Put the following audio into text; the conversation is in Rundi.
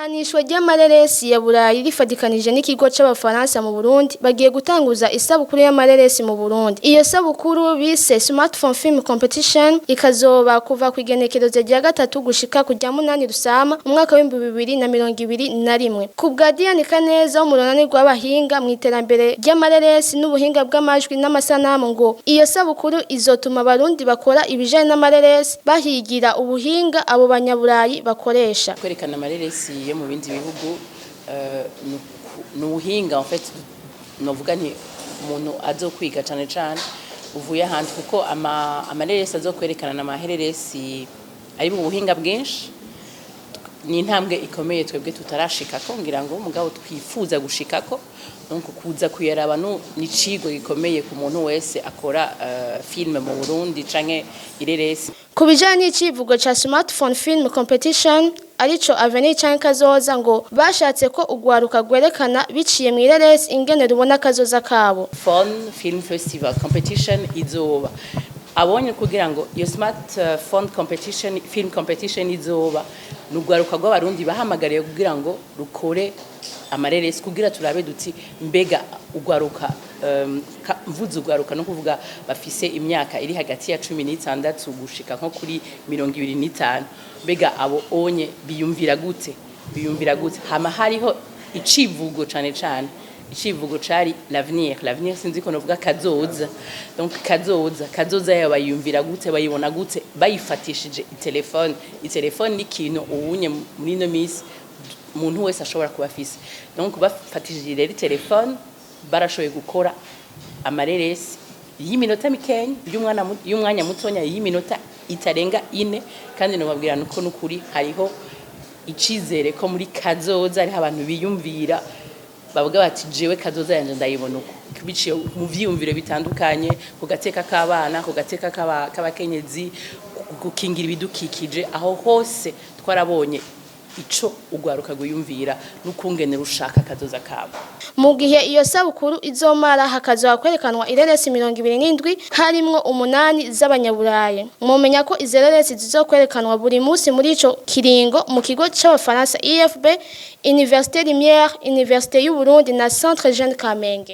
Ihanishwa ry'amareresi ya Burayi rifadikanije n'ikigo c'Abafaransa mu Burundi bagiye gutanguza isabukuru y'amareresi mu Burundi. Iyo sabukuru bise Smartphone Film Competition ikazoba kuva ku igenekerezo rya 3 gushika ku rya 8 Rusama umwaka w'2021. Ku bwa Diane Kaneza wo mu runani rw'abahinga mu iterambere ry'amareresi n'ubuhinga bw'amajwi n'amasanamu, ngo iyo sabukuru izotuma Abarundi bakora ibijanye n'amareresi bahigira ubuhinga abo Banyaburayi bakoresha. Kwerekana amareresi yo mu bindi bihugu ni ubuhinga, en fait, novuga nti umuntu azokwiga cane cane uvuye ahandi, kuko amareresi azokwerekana na amahereresi ari mu buhinga bwinshi. Ni intambwe ikomeye twebwe tutarashikako, ngira ngo mugabo twifuza gushikako. Donc kuza kuyaraba ni icigwa gikomeye ku muntu wese akora film mu Burundi canke ireresi. Ku bijanye n'icivugo ca Smartphone Film Competition, arico avenir canke kazoza, ngo bashatse ko ugwaruka rwerekana biciye mw'ireresi ingene rubona kazoza kabo. Phone Film Festival Competition izoba abonye kugira ngo iyo smart phone competition, film competition izoba, ni urwaruka rw'Abarundi bahamagariye kugira ngo rukore amareresi, kugira turabe duti mbega urwaruka, mvuze urwaruka no kuvuga bafise imyaka iri hagati ya 16 gushika nko kuri 25, mbega abo onye biyumvira gute, biyumvira gute? Hama hariho icivugo, cane cane icivugo cari l'avenir. L'avenir, sinzi ko novuga kazoza. Donc kazoza yayo bayumvira gute, bayibona gute bayifatishije itelefone? Itelefone ni ikintu ubunye muri ino misi umuntu wese ashobora kuba afise. Donc bafatishije rero telefone barashoboye gukora amareresi y'iminota mikenya, y'umwanya mutonya, y'iminota itarenga 4. Kandi nobabwira nuko nukuri hariho icizere ko muri kazoza hariho abantu biyumvira, bavuga bati: "Jewe kazoza yanje ndayibona uko," biciye mu vyiyumviro bitandukanye, ku gateka k'abana, ku gateka k'abakenyezi, gukingira ibidukikije. Aho hose twarabonye ico ugwaruka rwiyumvira n'ukungene rushaka kazoza kabo. Mu gihe iyo sabukuru izomara, hakazoba kwerekanwa ireresi 27, harimwo 8 z'Abanyaburayi. Mwomenya ko izo reresi zizokwerekanwa buri munsi muri ico kiringo mu kigo c'Abafaransa IFB, Université Lumière, Université y'u Burundi na Centre Jeune Kamenge.